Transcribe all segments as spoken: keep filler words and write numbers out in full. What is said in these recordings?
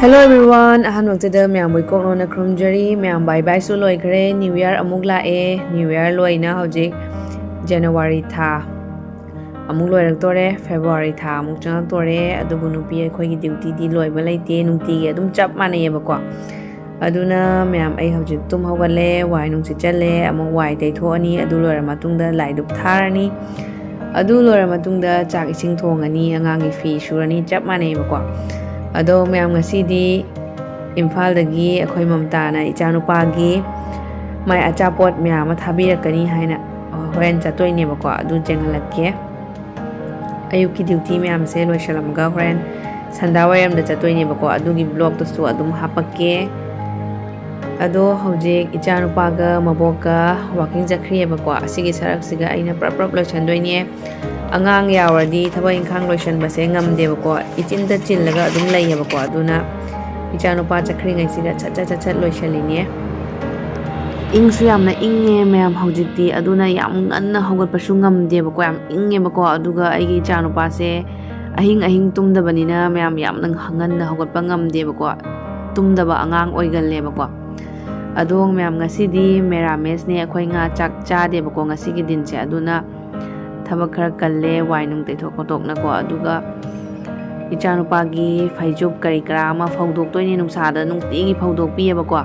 Hello everyone, ꯑꯍꯥꯟꯕꯃꯛꯇꯗ ꯃꯌꯥꯝꯕꯨ ꯏꯀꯣꯛꯅꯣꯅ ꯈꯨꯔꯨꯝꯖꯔꯤ꯫ ꯃꯌꯥꯝ bye bye ꯁꯨ ꯂꯣꯏꯈ꯭ꯔꯦ, New Year ꯑꯃꯨꯛ ꯂꯥꯛꯑꯦ꯫ New Year ꯂꯣꯏꯅ ꯍꯧꯖꯤꯛ January ꯊꯥ ꯑꯃꯨꯛ ꯂꯣꯏꯔꯛꯇꯣꯔꯦ, February ꯊꯥ ꯑꯃꯨꯛ ꯆꯪꯉꯛꯇꯣꯔꯦ꯫ ꯑꯗꯨꯕꯨ ꯅꯨꯄꯤ ꯑꯩꯈꯣꯏꯒꯤ duty ꯗꯤ ꯂꯣꯏꯕ ꯂꯩꯇꯦ, ꯅꯨꯡꯇꯤꯒꯤ ꯑꯗꯨꯝ ꯆꯞ ꯃꯥꯟꯅꯩꯌꯦꯕꯀꯣ꯫ ꯑꯗꯨꯅ ꯃꯌꯥꯝ, ꯑꯩ ꯍꯧꯖꯤꯛ ꯇꯨꯝ ꯍꯧꯒꯠꯂꯦ, ꯋꯥꯏ ꯅꯨꯡ ꯁꯤꯠꯆꯜꯂꯦ, ꯑꯃꯨꯛ ꯋꯥꯏ ꯇꯩꯊꯣꯛꯑꯅꯤ, ꯑꯗꯨ ꯂꯣꯏꯔ ꯃꯇꯨꯡꯗ ꯂꯥꯏ ꯙꯨꯞ ꯊꯥꯔꯅꯤ꯫ ꯑꯗꯨ ꯂꯣꯏꯔ ꯃꯇꯨꯡꯗ ꯆꯥꯛ ꯏꯁꯤꯡ ꯊꯣꯡꯉꯅꯤ, ꯑꯉꯥꯡꯒꯤ ꯐꯤ ꯁꯨꯔꯅꯤ, ꯆꯞ ꯃꯥꯟꯅꯩꯌꯦꯕꯀꯣ꯫ ꯑꯗꯣ ꯃꯌꯥꯝ, ꯉꯁꯤꯗꯤ ꯏꯝꯐꯥꯜꯗꯒꯤ ꯑꯩꯈꯣꯏ ꯃꯝꯇꯥꯅ ꯏꯆꯥꯅꯨꯄꯥꯒꯤ ꯃꯥꯏ ꯑꯆꯥꯄꯣꯠ ꯃꯌꯥꯝ ꯑꯃ ꯊꯥꯕꯤꯔꯛꯀꯅꯤ ꯍꯥꯏꯅ ꯍꯣꯔꯦꯟ ꯆꯠꯇꯣꯏꯅꯦꯕꯀꯣ, ꯑꯗꯨ ꯌꯦꯡꯍꯜꯂꯛꯀꯦ꯫ ꯑꯌꯨꯛꯀꯤ duty ꯃꯌꯥꯝꯁꯦ ꯂꯣꯏꯁꯤꯜꯂꯝꯃꯒ ꯍꯣꯔꯦꯟ ꯁꯟꯗꯥ ꯋꯥꯏꯔꯝꯗ ꯆꯠꯇꯣꯏꯅꯦꯕꯀꯣ, ꯑꯗꯨꯒꯤ vlog ꯇꯨꯁꯨ ꯑꯗꯨꯝ ꯍꯥꯄꯛꯀꯦ꯫ ꯑꯗꯣ ꯍꯧꯖꯤꯛ ꯏꯆꯥꯅꯨꯄꯥꯒ ꯃꯕꯣꯛꯀ walking ꯆꯠꯈ꯭ꯔꯤꯑꯕꯀꯣ꯫ ꯑꯁꯤꯒꯤ ꯁꯔꯛꯁꯤꯒ ꯑꯩꯅ ꯄ꯭ꯔꯞ ꯄ꯭ꯔꯞ ꯂꯣꯏꯁꯟꯗꯣꯏꯅꯦ꯫ ꯑꯉꯥꯡ ꯌꯥꯎꯔꯗꯤ ꯊꯕꯛ ꯏꯪꯈꯥꯡ ꯂꯣꯏꯁꯟꯕꯁꯦ ꯉꯝꯗꯦꯕꯀꯣ, ꯏꯆꯤꯟꯗ ꯆꯤꯜꯂꯒ ꯑꯗꯨꯝ ꯂꯩꯌꯦꯕꯀꯣ꯫ ꯑꯗꯨꯅ ꯏꯆꯥꯅꯨꯄꯥ ꯆꯠꯈ꯭ꯔꯤꯉꯩꯁꯤꯗ ꯁꯠ ꯁꯠ ꯁꯠ ꯁꯠ ꯂꯣꯏꯁꯜꯂꯤꯅꯦ꯫ ꯏꯪꯁꯨ ꯌꯥꯝꯅ ꯏꯪꯉꯦ ꯃꯌꯥꯝ ꯍꯧꯖꯤꯛꯇꯤ, ꯑꯗꯨꯅ ꯌꯥꯝ ꯉꯟꯅ ꯍꯧꯒꯠꯄꯁꯨ ꯉꯝꯗꯦꯕꯀꯣ, ꯌꯥꯝ ꯏꯪꯉꯦꯕꯀꯣ꯫ ꯑꯗꯨꯒ ꯑꯩꯒꯤ ꯏꯆꯥꯅꯨꯄꯥꯁꯦ ꯑꯍꯤꯡ ꯑꯍꯤꯡ ꯇꯨꯝꯗꯕꯅꯤꯅ ꯃꯌꯥꯝ ꯌꯥꯝꯅ ꯉꯟꯅ ꯍꯧꯒꯠꯄ ꯉꯝꯗꯦꯕꯀꯣ, ꯇꯨꯝꯗꯕ ꯑꯉꯥꯡ ꯑꯣꯏꯒꯜꯂꯦꯕꯀꯣ꯫ ꯑꯗꯣ ꯃꯌꯥꯝ, ꯉꯁꯤꯗꯤ ꯃꯦꯔꯥꯃꯦꯁꯅꯦ, ꯑꯩꯈꯣꯏ ꯉꯥ ꯆꯥꯛ ꯆꯥꯗꯦꯕꯀꯣ ꯉꯁꯤꯒꯤ ꯗꯤꯟꯁꯦ꯫ ꯑꯗꯨꯅ ꯊꯕꯛ ꯈꯔ ꯀꯜꯂꯦ, ꯋꯥꯏ ꯅꯨꯡ ꯇꯩꯊꯣꯛ ꯈꯣꯠꯇꯣꯛꯅꯀꯣ꯫ ꯑꯗꯨꯒ ꯏꯆꯥꯅꯨꯄꯥꯒꯤ ꯐꯩꯖꯨꯞ ꯀꯔꯤ ꯀꯔꯥ ꯑꯃ ꯐꯧꯗꯣꯛꯇꯣꯏꯅꯦ, ꯅꯨꯡꯁꯥꯗ ꯅꯨꯡꯇꯤꯒꯤ ꯐꯧꯗꯣꯛꯄꯤꯑꯕꯀꯣ꯫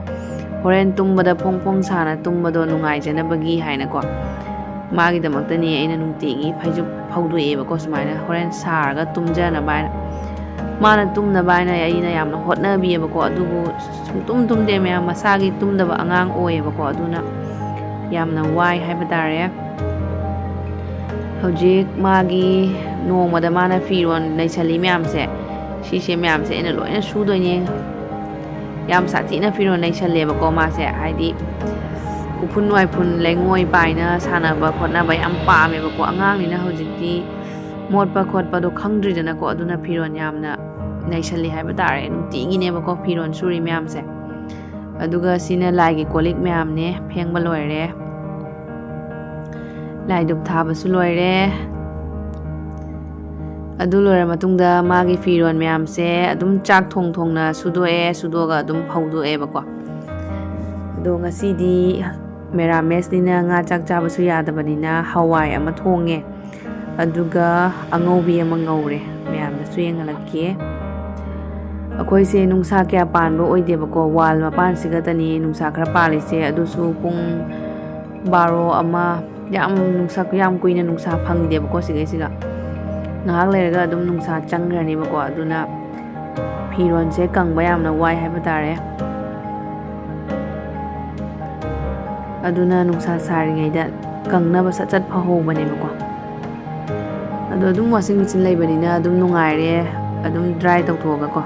ꯍꯣꯔꯦꯟ ꯇꯨꯝꯕꯗ ꯐꯣꯡ ꯐꯣꯡ ꯁꯥꯅ ꯇꯨꯝꯕꯗꯣ ꯅꯨꯡꯉꯥꯏꯖꯅꯕꯒꯤ ꯍꯥꯏꯅꯀꯣ꯫ ꯃꯥꯒꯤꯗꯃꯛꯇꯅꯦ ꯑꯩꯅ ꯅꯨꯡꯇꯤꯒꯤ ꯐꯩꯖꯨꯞ ꯐꯧꯗꯣꯛꯑꯦꯕꯀꯣ, ꯁꯨꯃꯥꯏꯅ ꯍꯣꯔꯦꯟ ꯁꯥꯔꯒ ꯇꯨꯝꯖꯅꯕ ꯍꯥꯏꯅ꯫ ꯃꯥꯅ ꯇꯨꯝꯅꯕ ꯍꯥꯏꯅ ꯑꯩꯅ ꯌꯥꯝꯅ ꯍꯣꯠꯅꯕꯤꯑꯕꯀꯣ, ꯑꯗꯨꯕꯨ ꯁꯨꯡꯇꯨꯝ ꯇꯨꯝꯗꯦ ꯃꯌꯥꯝ, ꯃꯁꯥꯒꯤ ꯇꯨꯝꯗꯕ ꯑꯉꯥꯡ ꯑꯣꯏꯌꯦꯕꯀꯣ꯫ ꯑꯗꯨꯅ ꯌꯥꯝꯅ ꯋꯥꯏ ꯍꯥꯏꯕ ꯇꯥꯔꯦ꯫ ꯍꯧꯖꯤꯛ ꯃꯥꯒꯤ ꯅꯣꯡꯃꯗ ꯃꯥꯅ ꯐꯤꯔꯣꯜ ꯂꯩꯁꯜꯂꯤ ꯃꯌꯥꯝꯁꯦ, ꯁꯤꯁꯦ ꯃꯌꯥꯝꯁꯦ ꯑꯩꯅ ꯂꯣꯏꯅ ꯁꯨꯗꯣꯏꯅꯦ꯫ ꯌꯥꯝ ꯁꯥꯊꯤꯅ ꯐꯤꯔꯣꯜ ꯂꯩꯁꯜꯂꯦꯕꯀꯣ ꯃꯥꯁꯦ, ꯍꯥꯏꯗꯤ ꯎꯐꯨꯟ ꯋꯥꯏꯐꯨꯟ ꯂꯩꯉꯣꯏ ꯄꯥꯏꯅ ꯁꯥꯟꯅꯕ ꯈꯣꯠꯅꯕ ꯌꯥꯝ ꯄꯥꯝꯃꯦꯕꯀꯣ꯫ ꯑꯉꯥꯡꯅꯤꯅ ꯍꯧꯖꯤꯛꯇꯤ ꯃꯣꯠꯄ ꯈꯣꯠꯄꯗꯣ ꯈꯪꯗ꯭ꯔꯤꯗꯅꯀꯣ꯫ ꯑꯗꯨꯅ ꯐꯤꯔꯣꯜ ꯌꯥꯝꯅ ꯂꯩꯁꯜꯂꯤ ꯍꯥꯏꯕ ꯇꯥꯔꯦ, ꯅꯨꯡꯇꯤꯒꯤꯅꯦꯕꯀꯣ ꯐꯤꯔꯣꯜ ꯁꯨꯔꯤ ꯃꯌꯥꯝꯁꯦ꯫ ꯑꯗꯨꯒ ꯁꯤꯅ ꯂꯥꯏꯒꯤ ꯀꯣꯜ ꯂꯤꯛ ꯃꯌꯥꯝꯅꯦ, ꯐꯦꯡꯕ ꯂꯣꯏꯔꯦ꯫ ꯂꯥꯏ ꯙꯨꯞ ꯊꯥꯕꯁꯨ ꯂꯣꯏꯔꯦ꯫ ꯑꯗꯨ ꯂꯣꯏꯔ ꯃꯇꯨꯡꯗ ꯃꯥꯒꯤ ꯐꯤꯔꯣꯜ ꯃꯌꯥꯝꯁꯦ ꯑꯗꯨꯝ ꯆꯥꯛ ꯊꯣꯡ ꯊꯣꯡꯅ ꯁꯨꯗꯣꯛꯑꯦ, ꯁꯨꯗꯣꯛꯑꯒ ꯑꯗꯨꯝ ꯐꯧꯗꯣꯛꯑꯦꯕꯀꯣ꯫ ꯑꯗꯣ ꯉꯁꯤꯗꯤ ꯃꯦꯔꯥꯃꯦꯁꯅꯤꯅ ꯉꯥ ꯆꯥꯛ ꯆꯥꯕꯁꯨ ꯌꯥꯗꯕꯅꯤꯅ ꯍꯋꯥꯏ ꯑꯃ ꯊꯣꯡꯉꯦ, ꯑꯗꯨꯒ ꯑꯉꯧꯕꯤ ꯑꯃ ꯉꯧꯔꯦ꯫ ꯃꯌꯥꯝꯗꯁꯨ ꯌꯦꯡꯍꯜꯂꯛꯀꯦ꯫ ꯑꯩꯈꯣꯏꯁꯦ ꯅꯨꯡꯁꯥ ꯀꯌꯥ ꯄꯥꯟꯕ ꯑꯣꯏꯗꯦꯕꯀꯣ, ꯋꯥꯜ ꯃꯄꯥꯟꯁꯤ ꯈꯛꯇꯅꯤ ꯅꯨꯡꯁꯥ ꯈꯔ ꯄꯥꯜꯂꯤꯁꯦ, ꯑꯗꯨꯁꯨ ꯄꯨꯡ ꯕꯥꯔꯣ, ꯑꯃ, ꯌꯥꯝ ꯅꯨꯡꯁꯥ, ꯌꯥꯝ ꯀꯨꯏꯅ ꯅꯨꯡꯁꯥ ꯐꯪꯗꯦꯕꯀꯣ ꯁꯤꯒꯩꯁꯤꯒ꯫ ꯉꯥꯏꯍꯥꯛ ꯂꯩꯔꯒ ꯑꯗꯨꯝ ꯅꯨꯡꯁꯥ ꯆꯪꯈ꯭ꯔꯅꯦꯕꯀꯣ, ꯑꯗꯨꯅ ꯐꯤꯔꯣꯟꯁꯦ ꯀꯪꯕ ꯌꯥꯝꯅ ꯋꯥꯏ ꯍꯥꯏꯕ ꯇꯥꯔꯦ꯫ ꯑꯗꯨꯅ ꯅꯨꯡꯁꯥ ꯁꯥꯔꯤꯉꯩꯗ ꯀꯪꯅꯕ ꯁꯠ ꯁꯠ ꯐꯧꯍꯧꯕꯅꯦꯕꯀꯣ꯫ ꯑꯗꯣ ꯑꯗꯨꯝ washing machine ꯂꯩꯕꯅꯤꯅ ꯑꯗꯨꯝ ꯅꯨꯡꯉꯥꯏꯔꯦ, ꯑꯗꯨꯝ dry ꯇꯧꯊꯣꯛꯑꯒꯀꯣ꯫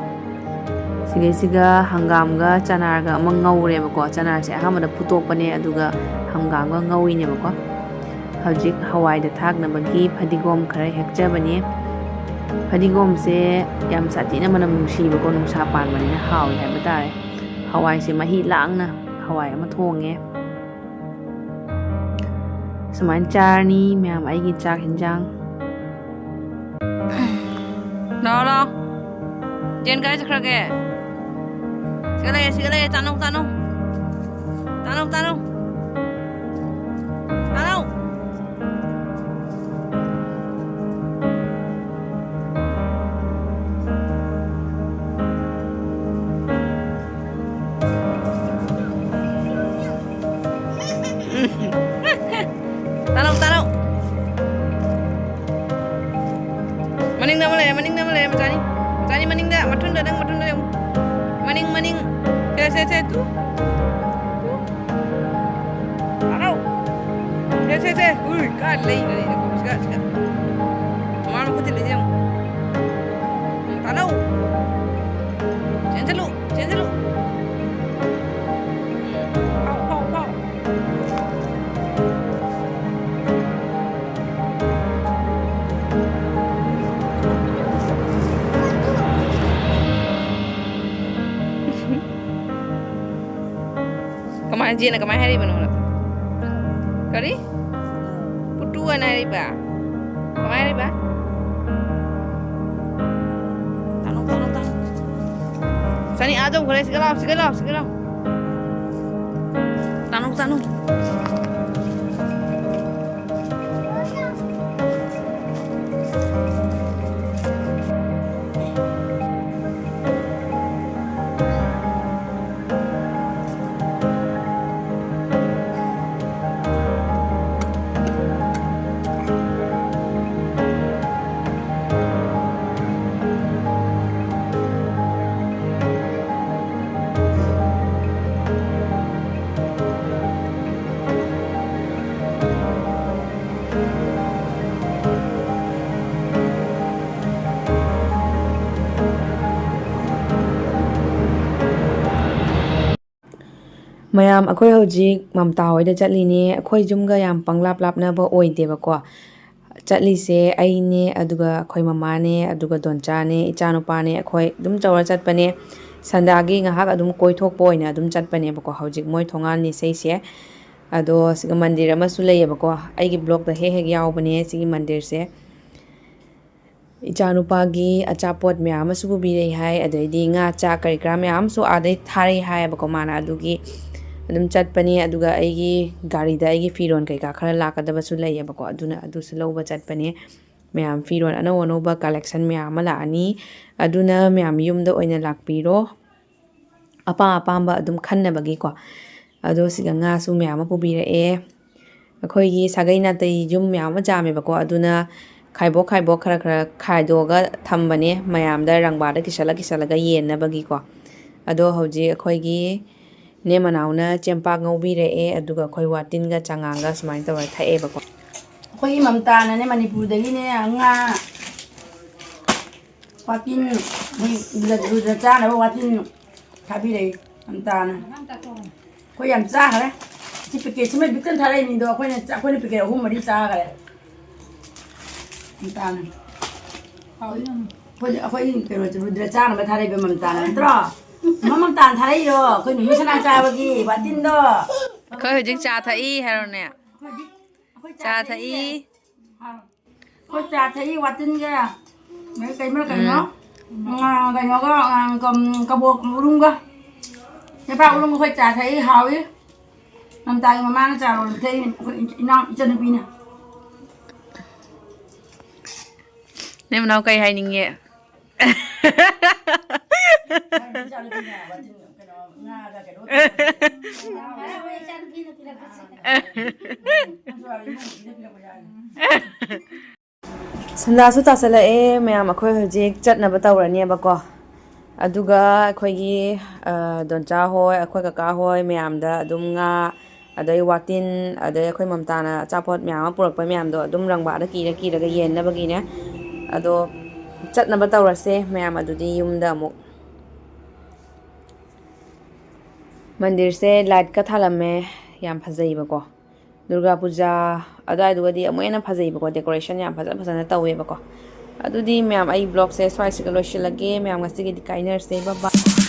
ꯁꯤꯒꯩꯁꯤꯒ ꯍꯪꯒꯥꯝꯒ ꯆꯅꯥꯒ ꯑꯃ ꯉꯧꯔꯦꯕꯀꯣ꯫ ꯆꯅꯥꯁꯦ ꯑꯍꯥꯟꯕꯗ ꯐꯨꯠꯇꯣꯛꯄꯅꯦ, ꯑꯗꯨꯒ ꯍꯪꯒꯥꯝꯒ ꯉꯧꯔꯤꯅꯦꯕꯀꯣ꯫ ꯍꯧꯖꯤꯛ ꯍꯋꯥꯏꯗ ꯊꯥꯛꯅꯕꯒꯤ ꯐꯗꯤꯒꯣꯝ ꯈꯔ ꯍꯦꯛꯆꯕꯅꯦ꯫ ꯐꯗꯤꯒꯣꯝꯁꯦ ꯌꯥꯝ ꯁꯥꯊꯤꯅ ꯃꯅꯝ ꯅꯨꯡꯁꯤꯕꯀꯣ, ꯅꯨꯡꯁꯥ ꯄꯥꯟꯕꯅꯤꯅ ꯍꯥꯎꯏ ꯍꯥꯏꯕ ꯇꯥꯔꯦ꯫ ꯍꯋꯥꯏꯁꯦ ꯃꯍꯤ ꯂꯥꯡꯅ ꯍꯋꯥꯏ ꯑꯃ ꯊꯣꯡꯉꯦ꯫ ꯁꯨꯃꯥꯏꯅ ꯆꯥꯔꯅꯤ ꯃꯌꯥꯝ ꯑꯩꯒꯤ ꯆꯥꯛ ꯍꯤꯟꯖꯥꯡ꯫ ꯂꯥꯛꯑꯣ, ꯂꯥꯛꯑꯣ꯫ ꯖꯦꯟ ꯀꯥꯏ ꯆꯠꯈ꯭ꯔꯒꯦ? ꯁꯤꯗ ꯂꯩꯌꯦ, ꯁꯤꯗ ꯂꯩꯌꯦ꯫ ꯇꯥꯅꯧ, ꯇꯥꯅꯧ꯫ ꯇꯥꯅꯧ, ꯇꯥꯅꯧ꯫ ꯇꯥꯅꯧ꯫ ꯇꯥꯔꯛꯑꯣ, ꯇꯥꯔꯛꯑꯣ꯫ ꯃꯅꯤꯡꯗ ꯑꯃ ꯂꯩꯔꯦ, ꯃꯅꯤꯡꯗ ꯑꯃ ꯂꯩꯔꯦ, ꯃꯆꯥꯅꯤ꯫ ꯃꯆꯥꯅꯤ ꯃꯅꯤꯡꯗ, ꯃꯊꯨꯟꯗ, ꯅꯪ ꯃꯊꯨꯟꯗ ꯌꯦꯡꯉꯨ꯫ ꯃꯅꯤꯡ, ꯃꯅꯤꯡ꯫ ꯁꯦ, ꯁꯦ, ꯁꯦ, ꯇꯨ꯫ ꯇꯨ꯫ ꯇꯥꯔꯛꯑꯣ꯫ ꯁꯦ, ꯁꯦ, ꯁꯦ꯫ ꯎꯏ, ꯀꯥꯏ ꯂꯩꯅꯣ, ꯂꯩꯅꯣ, ꯁꯤꯒ, ꯁꯤꯒ꯫ ꯃꯃꯥ ꯃꯈꯨꯠ ꯊꯤꯜꯂꯤꯁꯦ ꯌꯦꯡꯉꯨ꯫ ꯎꯝ, ꯇꯥꯔꯛꯑꯣ꯫ ꯆꯦꯟꯁꯤꯜꯂꯨ, ꯆꯦꯟꯁꯤꯜꯂꯨ꯫ ꯎꯝ, ꯐꯥꯎ, ꯐꯥꯎ, ꯐꯥꯎ꯫ ꯀꯃꯥꯏ, ꯖꯦꯅ ꯀꯃꯥꯏ ꯍꯥꯏꯔꯤꯕꯅꯣ? ꯀꯔꯤ? ꯄꯨꯇꯨ ꯑꯅ ꯍꯥꯏꯔꯤꯕ? ꯀꯃꯥꯏ ꯍꯥꯏꯔꯤꯕ? ꯀꯅꯤ ꯑꯥ ꯌꯧꯈ꯭ꯔꯦ꯫ ꯁꯤꯒ ꯂꯥꯎ, ꯁꯤꯒ ꯂꯥꯎ, ꯁꯤꯒ ꯂꯥꯎ꯫ ꯇꯥꯅꯧ, ꯇꯥꯅꯧ꯫ ꯃꯌꯥꯝ, ꯑꯩꯈꯣꯏ ꯍꯧꯖꯤꯛ ꯃꯝꯇꯥ ꯍꯣꯏꯗ ꯆꯠꯂꯤꯅꯦ꯫ ꯑꯩꯈꯣꯏ ꯌꯨꯝꯒ ꯌꯥꯝ ꯄꯪꯂꯥꯞ ꯂꯥꯞꯅꯕ ꯑꯣꯏꯗꯦꯕꯀꯣ꯫ ꯆꯠꯂꯤꯁꯦ ꯑꯩꯅꯦ, ꯑꯗꯨꯒ ꯑꯩꯈꯣꯏ ꯃꯃꯥꯅꯦ, ꯑꯗꯨꯒ ꯗꯣꯟꯆꯥꯅꯦ, ꯏꯆꯥꯅꯨꯄꯥꯅꯦ, ꯑꯩꯈꯣꯏ ꯑꯗꯨꯝ ꯇꯧꯔ ꯆꯠꯄꯅꯦ꯫ ꯁꯟꯗꯥꯒꯤ ꯉꯥꯏꯍꯥꯛ ꯑꯗꯨꯝ ꯀꯣꯏꯊꯣꯛꯄ ꯑꯣꯏꯅ ꯑꯗꯨꯝ ꯆꯠꯄꯅꯦꯕꯀꯣ꯫ ꯍꯧꯖꯤꯛ ꯃꯣꯏ ꯊꯣꯡꯒꯥꯟ ꯂꯤꯁꯩꯁꯦ꯫ ꯑꯗꯣ ꯁꯤꯒ ꯃꯟꯗꯤꯔ ꯑꯃꯁꯨ ꯂꯩꯌꯦꯕꯀꯣ꯫ ꯑꯩꯒꯤ ꯕ꯭ꯂꯣꯛꯇ ꯍꯦꯛ ꯍꯦꯛ ꯌꯥꯎꯕꯅꯦ ꯁꯤꯒꯤ ꯃꯟꯗꯤꯔꯁꯦ꯫ ꯏꯆꯥꯅꯨꯄꯥꯒꯤ ꯑꯆꯥꯄꯣꯠ ꯃꯌꯥꯝ ꯑꯃꯁꯨ ꯄꯨꯕꯤꯔꯛꯏ ꯍꯥꯏ, ꯑꯗꯩꯗꯤ ꯉꯥ ꯆꯥꯛ ꯀꯔꯤ ꯀꯔꯥ ꯃꯌꯥꯝ ꯑꯃꯁꯨ ꯑꯥꯗꯩ ꯊꯥꯔꯛꯏ ꯍꯥꯏꯌꯦꯕꯀꯣ꯫ ꯃꯥꯅ ꯑꯗꯨꯒꯤ ꯑꯗꯨꯝ ꯆꯠꯄꯅꯦ꯫ ꯑꯗꯨꯒ ꯑꯩꯒꯤ ꯒꯥꯔꯤꯗ ꯑꯩꯒꯤ ꯐꯤꯔꯣꯜ ꯀꯩꯀꯥ ꯈꯔ ꯂꯥꯛꯀꯗꯕꯁꯨ ꯂꯩꯌꯦꯕꯀꯣ, ꯑꯗꯨꯅ ꯑꯗꯨꯁꯨ ꯂꯧꯕ ꯆꯠꯄꯅꯦ꯫ ꯃꯌꯥꯝ ꯐꯤꯔꯣꯜ ꯑꯅꯧ ꯑꯅꯧꯕ collection ꯃꯌꯥꯝ ꯑꯃ ꯂꯥꯛꯑꯅꯤ, ꯑꯗꯨꯅ ꯃꯌꯥꯝ ꯌꯨꯝꯗ ꯑꯣꯏꯅ ꯂꯥꯛꯄꯤꯔꯣ꯫ ꯑꯄꯥꯝ ꯑꯄꯥꯝꯕ ꯑꯗꯨꯝ ꯈꯟꯅꯕꯒꯤꯀꯣ꯫ ꯑꯗꯣ ꯁꯤꯗ ꯉꯥꯁꯨ ꯃꯌꯥꯝ ꯑꯃ ꯄꯨꯕꯤꯔꯛꯑꯦ꯫ ꯑꯩꯈꯣꯏꯒꯤ ꯁꯥꯒꯩ ꯅꯥꯇꯩ ꯌꯨꯝ ꯃꯌꯥꯝ ꯑꯃ ꯆꯥꯝꯃꯦꯕꯀꯣ, ꯑꯗꯨꯅ ꯈꯥꯏꯕꯣꯛ ꯈꯥꯏꯕꯣꯛ ꯈꯔ ꯈꯔ ꯈꯥꯏꯗꯣꯛꯑꯒ ꯊꯝꯕꯅꯦ, ꯃꯌꯥꯝꯗ ꯔꯪꯕꯥꯗ ꯀꯤꯁꯜꯂ ꯀꯤꯁꯜꯂꯒ ꯌꯦꯟꯅꯕꯒꯤꯀꯣ꯫ ꯑꯗꯣ ꯍꯧꯖꯤꯛ ꯑꯩꯈꯣꯏꯒꯤ ꯏꯅꯦ ꯃꯅꯥꯎꯅ ꯆꯦꯡꯄꯥꯛ ꯉꯧꯕꯤꯔꯛꯑꯦ, ꯑꯗꯨꯒ ꯑꯩꯈꯣꯏ ꯋꯥꯇꯤꯟꯒ ꯆꯉꯥꯡꯒ ꯁꯨꯃꯥꯏꯅ ꯇꯧꯔ ꯊꯛꯑꯦꯕꯀꯣ꯫ ꯑꯩꯈꯣꯏꯒꯤ ꯃꯝꯇꯥꯅꯅꯦ ꯃꯅꯤꯄꯨꯔꯗꯒꯤꯅꯦ ꯉꯥ ꯋꯥꯇꯤꯟ, ꯃꯣꯏ ꯔꯨꯗ꯭ꯔ, ꯔꯨꯗ꯭ꯔ ꯆꯥꯅꯕ ꯋꯥꯇꯤꯟ ꯊꯥꯕꯤꯔꯛꯏ ꯃꯝꯇꯥꯅ꯫ ꯑꯩꯈꯣꯏ ꯌꯥꯝ ꯆꯥꯈ꯭ꯔꯦ꯫ ꯁꯤ packet ꯁꯤꯃ ꯕꯤꯛꯇꯟ ꯊꯥꯔꯛꯏꯅꯤꯗꯣ, ꯑꯩꯈꯣꯏꯅ ꯆꯥ-, ꯑꯩꯈꯣꯏꯅ packet ꯑꯍꯨꯝ ꯃꯔꯤ ꯆꯥꯈ꯭ꯔꯦ꯫ ꯃꯝꯇꯥꯅ꯫ ꯑꯩꯈꯣꯏ, ꯑꯩꯈꯣꯏ ꯀꯩꯅꯣ, ꯔꯨꯗ꯭ꯔ ꯆꯥꯅꯕ ꯊꯥꯔꯛꯏꯕ ꯃꯝꯇꯥꯅ ꯅꯠꯇ꯭ꯔꯣ? ꯃꯃꯥ ꯃꯝꯇꯥꯅ ꯊꯥꯔꯛꯏꯔꯣ? ꯑꯩꯈꯣꯏ ꯅꯨꯃꯤꯠ ꯁꯅꯥ ꯆꯥꯕꯒꯤ ꯋꯥꯇꯤꯟꯗꯣ꯫ ꯑꯩꯈꯣꯏ ꯍꯧꯖꯤꯛ ꯆꯥ ꯊꯛꯏ ꯍꯥꯏꯔꯣꯅꯦ꯫ ꯑꯩꯈꯣꯏ ꯆꯥ ꯆꯥ ꯊꯛꯏ꯫ ꯊꯛꯏ꯫ ꯑꯥ꯫ ꯑꯩꯈꯣꯏ ꯆꯥ ꯊꯛꯏ ꯋꯥꯇꯤꯟꯒ꯫ ꯑꯗꯩ ꯀꯩ ꯑꯃ ꯀꯩꯅꯣ? ꯎꯝ꯫ ꯎꯝ, ꯀꯩꯅꯣꯒ, ꯎꯝ, ꯀꯝ-, ꯀꯕꯣꯛ ꯎꯔꯨꯝꯒ꯫ ꯂꯩꯄꯥꯛ ꯎꯔꯨꯝꯒ ꯑꯩꯈꯣꯏ ꯆꯥ ꯊꯛꯏ, ꯍꯥꯎꯏ꯫ ꯃꯝꯇꯥꯒꯤ ꯃꯃꯥꯅ ꯆꯥ ꯂꯣꯟꯕ ꯊꯛꯏ, ꯑꯩꯈꯣꯏ ꯏꯅꯥꯎ, ꯏꯆꯟꯅꯨꯄꯤꯅ꯫ ꯅꯣꯏ ꯃꯅꯥꯎ ꯀꯩ ꯍꯥꯏꯅꯤꯡꯉꯦ? ꯏꯆꯟꯅꯨꯄꯤꯅ ꯍꯥꯏꯕ, ꯀꯩꯅꯣ, ꯉꯥꯒ ꯀꯩꯅꯣ ꯇꯧꯕ꯫ ꯁꯟꯗꯥꯁꯨ ꯇꯥꯁꯜꯂꯛꯑꯦ ꯃꯌꯥꯝ, ꯑꯩꯈꯣꯏ ꯍꯧꯖꯤꯛ ꯆꯠꯅꯕ ꯇꯧꯔꯅꯦꯕꯀꯣ꯫ ꯑꯗꯨꯒ ꯑꯩꯈꯣꯏꯒꯤ, ꯑ, ꯗꯣꯟꯆꯥ ꯍꯣꯏ, ꯑꯩꯈꯣꯏ ꯀꯀꯥ ꯍꯣꯏ ꯃꯌꯥꯝꯗ ꯑꯗꯨꯝ ꯉꯥ, ꯑꯗꯩ ꯋꯥꯇꯤꯟ, ꯑꯗꯩ ꯑꯩꯈꯣꯏ ꯃꯝꯇꯥꯅ ꯑꯆꯥꯄꯣꯠ ꯃꯌꯥꯝ ꯑꯃ ꯄꯨꯔꯛꯄ ꯃꯌꯥꯝꯗꯣ ꯑꯗꯨꯝ ꯔꯪꯕꯥꯗ ꯀꯤꯔ ꯀꯤꯔꯒ ꯌꯦꯟꯅꯕꯒꯤꯅꯦ꯫ ꯑꯗꯣ ꯆꯠꯅꯕ ꯇꯧꯔꯁꯦ ꯃꯌꯥꯝ, ꯑꯗꯨꯗꯤ ꯌꯨꯝꯗ ꯑꯃꯨꯛ꯫ ꯃꯟꯗꯤꯔꯁꯦ ꯂꯥꯏꯠꯀ ꯊꯥꯜꯂꯝꯃꯦ, ꯌꯥꯝ ꯐꯖꯩꯕꯀꯣ꯫ ꯗꯨꯔꯒꯥ ꯄꯨꯖꯥ ꯑꯗꯨꯋꯥꯏꯗꯨꯒꯗꯤ ꯑꯃꯨꯛ ꯍꯦꯟꯅ ꯐꯖꯩꯕꯀꯣ, ꯗꯦꯀꯣꯔꯦꯁꯟ ꯌꯥꯝ ꯐꯖ ꯐꯖꯅ ꯇꯧꯋꯦꯕꯀꯣ꯫ ꯑꯗꯨꯗꯤ ꯃꯌꯥꯝ, ꯑꯩ ꯕ꯭ꯂꯣꯒꯁꯦ ꯁ꯭ꯋꯥꯏꯁꯤꯒ ꯂꯣꯏꯁꯤꯜꯂꯒꯦ꯫ ꯃꯌꯥꯝ, ꯉꯁꯤꯒꯤꯗꯤ ꯀꯥꯏꯅꯔꯁꯦ, ꯕꯥꯏ ꯕꯥꯏ꯫